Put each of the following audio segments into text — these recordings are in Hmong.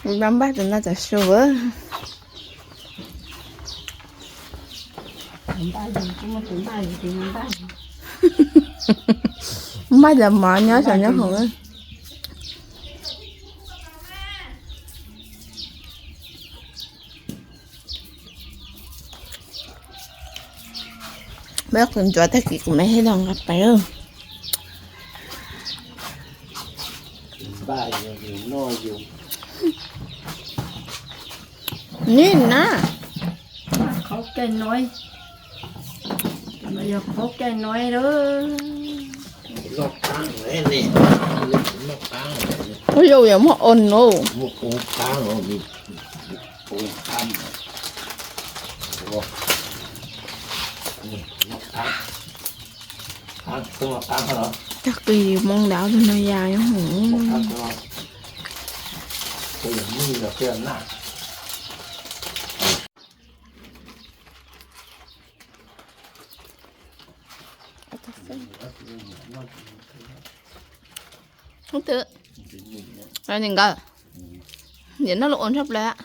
Npaj tus no tam su. Npaj cov mov nyob saum nyob hoom. Peb tus ntsuav tag kis kuv me hej los nqa pais. Nim na, qhaub kaij nuav, yog qhaub kaij nuav lawm. Ua yau yog muab o no. Tag kis moo ntawd tus no yas nyob hoom. Hnub twg, nkawd, nim no lub ua ntshaj plaws.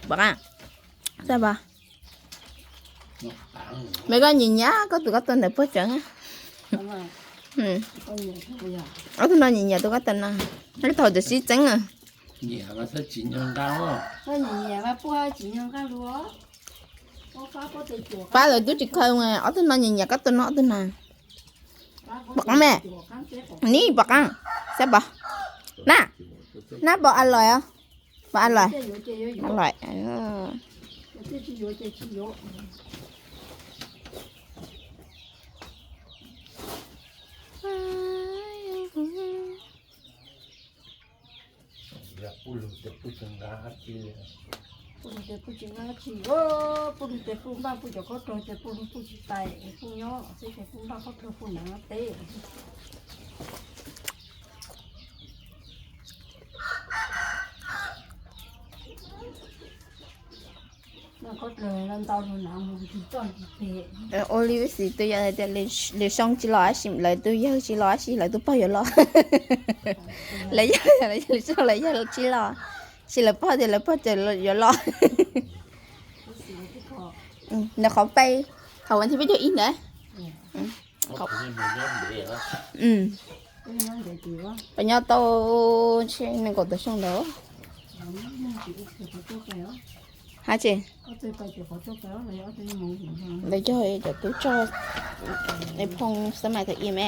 Pom qab, sab pom. Me koj nyiam nyiam koj tus kab tug ntawd puag tsev. Ob tug no nyiam nyiam tus kab tug no. Ib thaum twb sib txeeb. Pab lawv twb tsis khaws, ob tug no nyiam nyiam kab tug no ob tug na. Pom qab me, nib pom qab, sab pom. Na, na pom a lais os, pom a lais, a lais. Puj lug tes puj tsis nqa dab tsi, puj lug tes puj tsis nqa dab tsi, puj lug tes puj npaj puj cov khaub rog ces puj lug puj tsis pais, puj nyob xwb ces puj npaj khaub rog puj hnav teb. Ua li ib xis twb yog hais tias lwm xyoo tsis los tab sis lawv tus yawg tsis los tab sis lawv tus pog yuav los. Lawv yog lwm xyoo lawv yog tsis los, tab sis lawv pog tias lawv pog tseem yuav los. Nws qhov pais, qhov vas thib peb caug ib ntawd. Peb nyob tau ntshe nees nkaum tawm xyoo ntawd. Hab tsi, lawv cog cov tub tsog, phoo xab mais thaum ib me.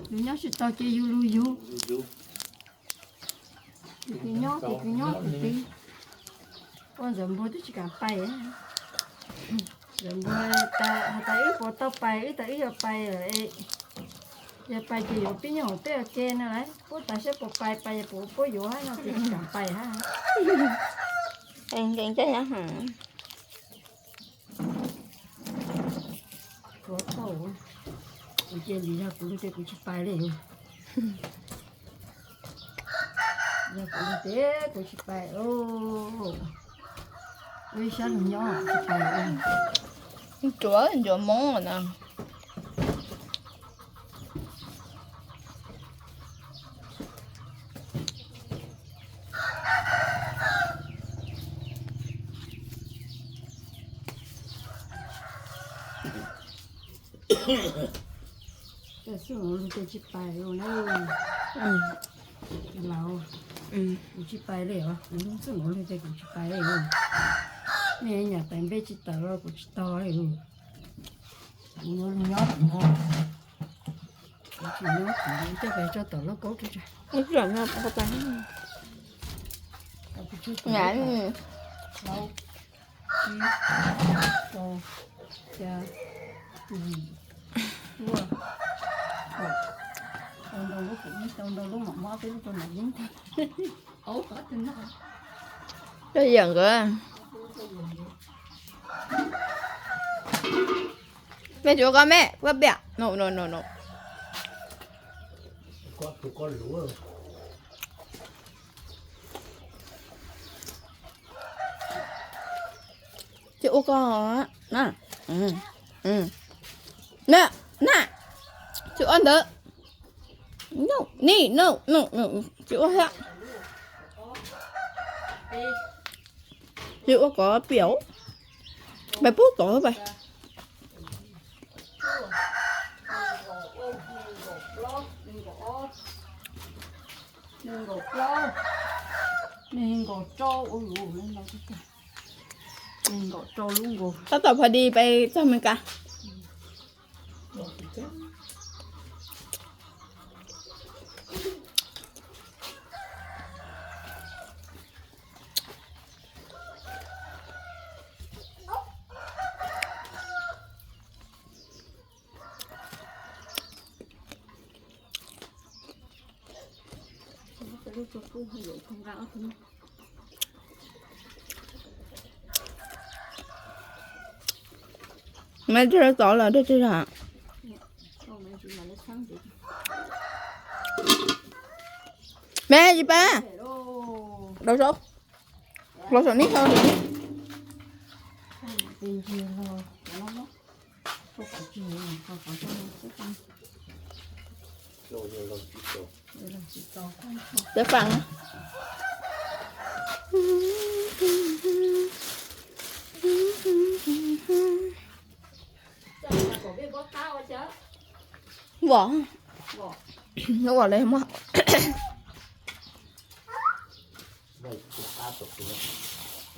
Nws nyob tsis tau ces yug lug yug. Tus twg nyob tus twg nyob tus twg. Ua ntxawm npua twb tsis kam pais. Ntxawm npua tas has tas wb puas tau pais, wb tas wb yuav pais lawm. Yog pais ces yuav pib nyob hauv teb ua ke no lawm, puab tas saib puas pais, pais puas puab yuav hab no ces tsis kam pais hab. Kuv cia li yog kuv lug ces kuv tsis pais li. Yog kuv lug ces kuv tsis pais. Ib sab lug nyob tsis pais. Tsuav ntsuav moob na. Xub hauv lug ces tsis pais lawm na. Laus, kuv tsis pais li os, kuv xub hauv lug ces kuv tsis pais li. Nej nyam tais npe tsis tawm los kuv tsis tog li. Kuv yuav lug nyob kuv no. Kuv tsis nyob kuv coj pais tso tom lauj kaub tso. Plaub, tsib, rau, xya, yim, cuaj, kaum. Tau ntau lub kuv ib, tau ntau lub mam muab peb lub rau nam yeeb tag. Aub, qhov twg no. Coj yam nkawd. Me tsuav koj me, koj piam. No, no, no, no. Ua ko na, na, tsis ua ntawd, ni no, tsis ua thiab, tsis ua kov piam, pais pub tod pais. Tab tom pha di pais txog Mes Kas. Maiv tov los dej teb zog. Me tsis pab. Rau saum, rau saum neb ho. Cov fam. Vom, vom le muab.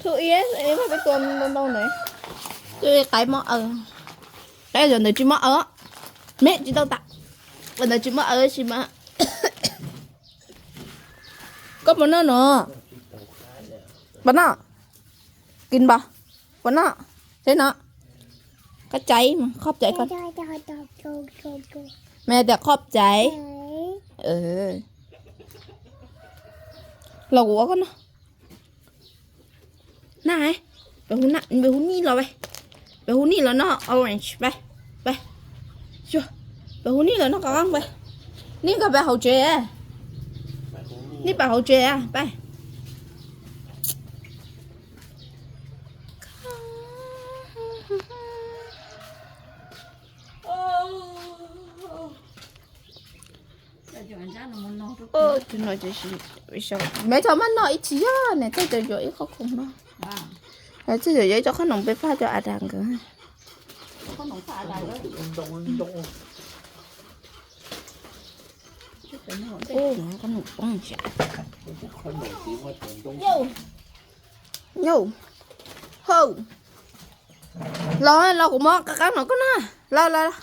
Thu i muab peb tua ntau ntau ntawd. Twb qaib mob aws, qaib zaum ntawd tsis mob aws, me tsis tau tas, ntawd tsis mob aws sis mas. Koj puas noj no? Puas noj? Kis npam, puas noj? Seb no, koj caiv, qhob caiv koj. Mas tias qhob caiv. Los kuv ua koj noj. Na, peb hu nij los, peb hu nij los noj orange, peb, peb, peb hu nij los noj qab qab, peb, nij nkag peb hauv tsev, nij peb hauv tsev, peb. Maiv thaum maj noj ib txhis yog nws txawj cov yuav ib qho khoom no, txawj cov yuav ib co qhob noom peb faj cov a das nkawd. Qhob noom poob. Yau, hau, los los kuv muab qab qab no koj na, los los los.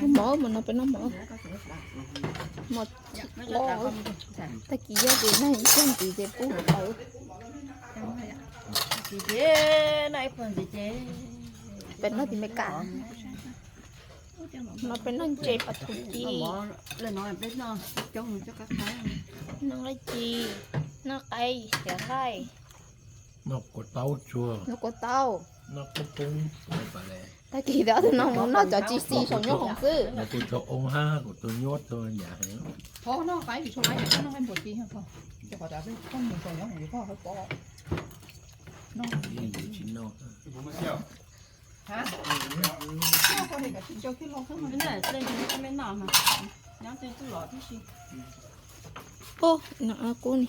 Mov mas no peb noj mov. Mov, tag kis yog ces noj ib pluag ntxiv ces pub hauv paus. Peb noj tim Mes Kas. No peb noj ntses pas thum ci. Noj nqaij ci, noj qaib, tiav nqaij. Noj kua taub tsuag. Noj kua taub. Tag kis ob tug no mus noj cov tsis xis saum nyoob hoom xwb. Ub, no kub ni.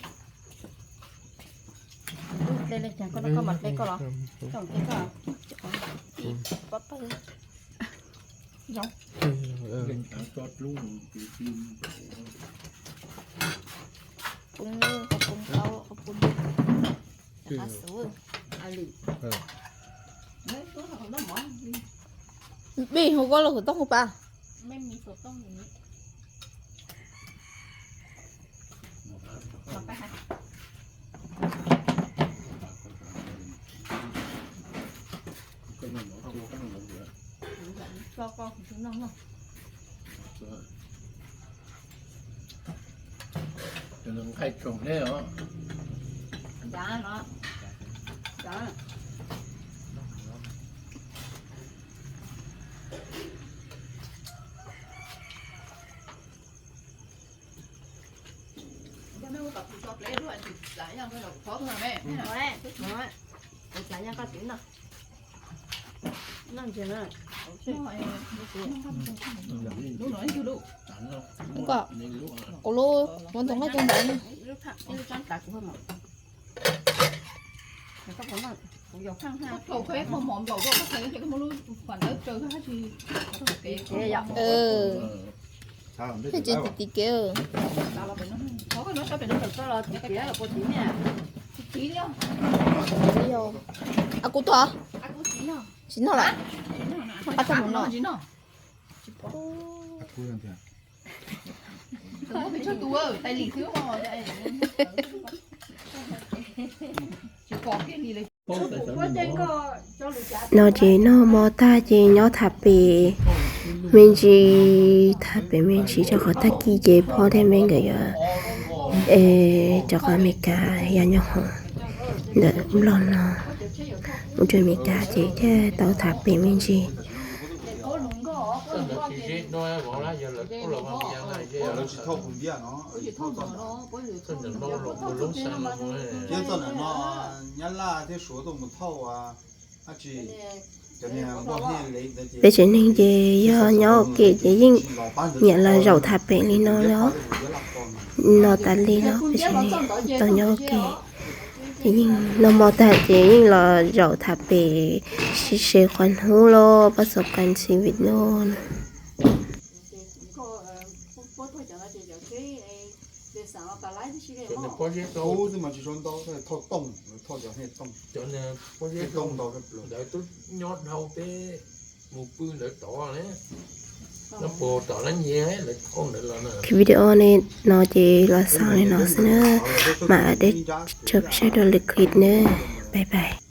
Pub, qhov pub taub, qhov pub. Bi hu koj los khov tooj hu pa. Nqaij tsoom hleb os. Kuv lub muab ntoo nqaij coj ntawd. Thiaj tsis tim tim kev. A kuv tuaj. Tsis noj lawm. Qab tag mus no. No ces noj hmo tag ces nyob tham pem me ntsis, tham pem me ntsis rau qhov tag kis ces phob thiab me nkawd yuav rau qhov Amelikas yog nyob hauv ntawm lub log no, mus rau Amelikas ces thiaj tau tham pem me ntsis. Peb tsev neeg ces yog nyob ua ke ces yeej nyiam los zaum tham pem li no li os. No tas li los peb tsev neeg tau nyob ua ke ces yeej noj hmo tag ces yeej los zaum tham pem sib se qhov hnub los pab xov kas si video no. Video no ces los xaus li no xwb na, mam li rau peb saib rau lwm clip na, bye bye.